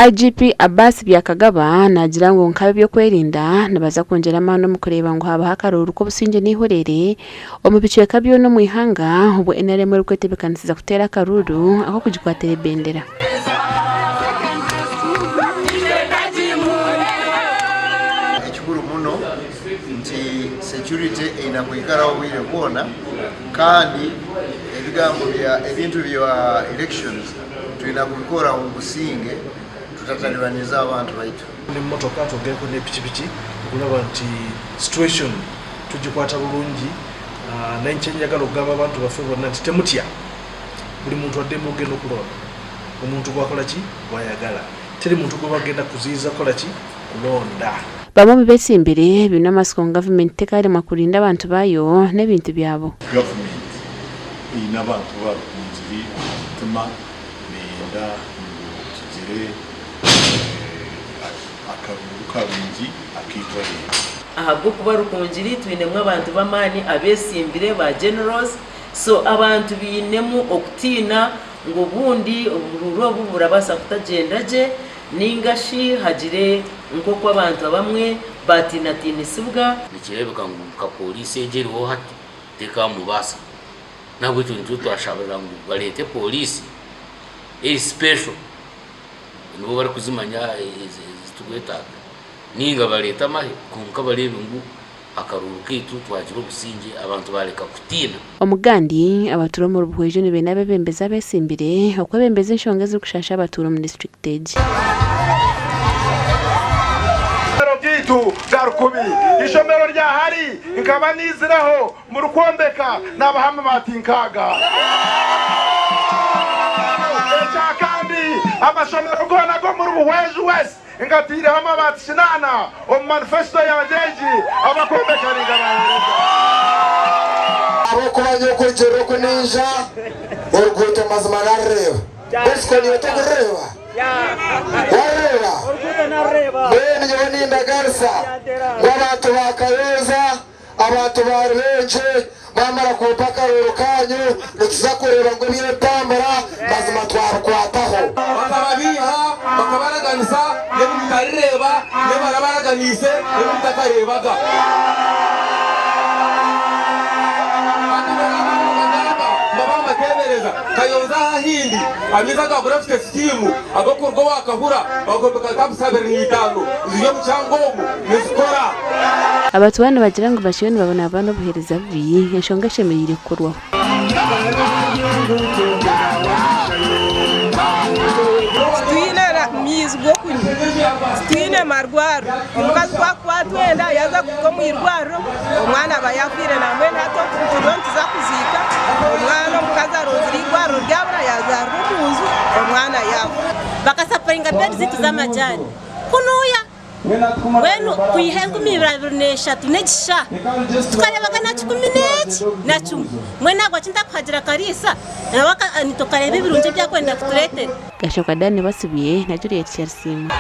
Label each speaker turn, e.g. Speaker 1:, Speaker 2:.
Speaker 1: IGP Abbas Byakagaba naagira ngu nk'ab'ebyokwerinda nibaza kwongyera amaani omu kureeba ngu haabaho akaruuru k'obusingye n'eihoreere omu bicweka byona omu ihanga obwo NRM erikwetebeekanisiza kuteera akaruuru ak'okugikwatira ebendera.
Speaker 2: Ekikuru muno nti security eine kwikaraho obwire bwona kandi ebigambo bya ebintu bya elections twine kubikora omu businge tutataribaniza abantu baitu.
Speaker 3: N'emotoka twongereko n'epikipiki okuraba nti situation tugikwata bulungi. Naye kyenjagala okugamba abantu baffe bonna nti temutya, buli muntu addembe okugenda okulonda omuntu gwakola ki gwayagala. Teri muntu gwebagenda kuziyiza kukola ki kulonda.
Speaker 1: Bamwe omu betsimbire baine amatsiko ngu gavumenti tekaaremwa kurinda abantu baayo n'ebintu byabo.
Speaker 4: Gavumenti eine abantu ba Rukungiri aha mutima neyenda ngu tugire akaruuru karungi ak'eihoreero.
Speaker 5: Ahabw'okuba Rukungiri twinemu abantu b'amaani abetsimbire ba generals so abantu bainemu okutiina ngu obundi oburuuru obu burabaasa kutagyenda gye Nainga shi hagire nk'oku abantu abamwe baatiinatiinisibwa.
Speaker 6: Nikireebeka ngu nka pooriisi egi eriho hati tekamubaasa. N'ahabw'ekyo nitwe twashabira ngu bareete pooriisi eri special nibo barikuzimanya ezi turikwetaaga nainga bareete amahe kwonka bareebe ngu Akaruuru kaitu twagira obusingye abantu bareka kutiina.
Speaker 1: Omugandi, abatuura omuri Buhweju nibeenda abeebembezi abeesimbire okwebembeza enshonga ezirikushaasha abatuura omu disiturikiti egi.
Speaker 7: Eishomero ryaitu rya Rukubi, eishomero rya hari nkaba niizireho murikwombeka naabaha amabaati nkaaga. Ekya kandi amashomero goona ag'omuri Buhweju West Nkataireho amabaati kinaana omu manifesito yangye egi, abakwombeka ningabaheereza.
Speaker 8: Ahabw'okuba nyowe okurugiirira oku naija, oruguuto mazima narureeba. Bosco niiwe tokurureeba? Warureeba? Mbwenu nyowe nindaganisa ngu abantu ba Kayonza, Abantu ba Rubengye mwamara kumpa akaruuru kaanyu nituza kureeba ngu eby'entambura mazima twabikwataho.
Speaker 9: Bakababeiha, bakabaraganisa n'ebi mutarireeba, n'ebi barabaraganiise n'ebi mutakareebaga. Hati baraba nibagamba mbaba mbateebereza, Kayonza aha ahindi amaizi aga Gravity Scheme ag'okuruga owa Kahura bagombeka tapusi 25 ziri omu kyanga omu nizikora.
Speaker 1: Abatuura nibagira ngu bakiriyo nibabonabona n'obuheereza bubi, enshonga eshemereire kukorwaho.
Speaker 10: Titwine maizi g'okunywa, titwine marwariro, omukazi ku akukwatwa enda yaaza kuhika omu irwariro omwana aba yaafiire nambwenu hati obu turiyo nituza kuziika omwana omukazi aronzire eirwariro ryabura yaazaarira omu nju omwana yaafa.
Speaker 11: Bakasapulayinga bedi zaitu z'amajaani kunuuya. Mbwenu kwiha 2023 n'egisha tukareebaga na kikumi n'eki na kimwe. Mbwenu ahabwaki ntakuhagira Kariisa nawe tukareeba ebirungi ebi arikwenda kutureetera.
Speaker 1: Gashoka Danny Basibye na Juliet Kyarisiimwe.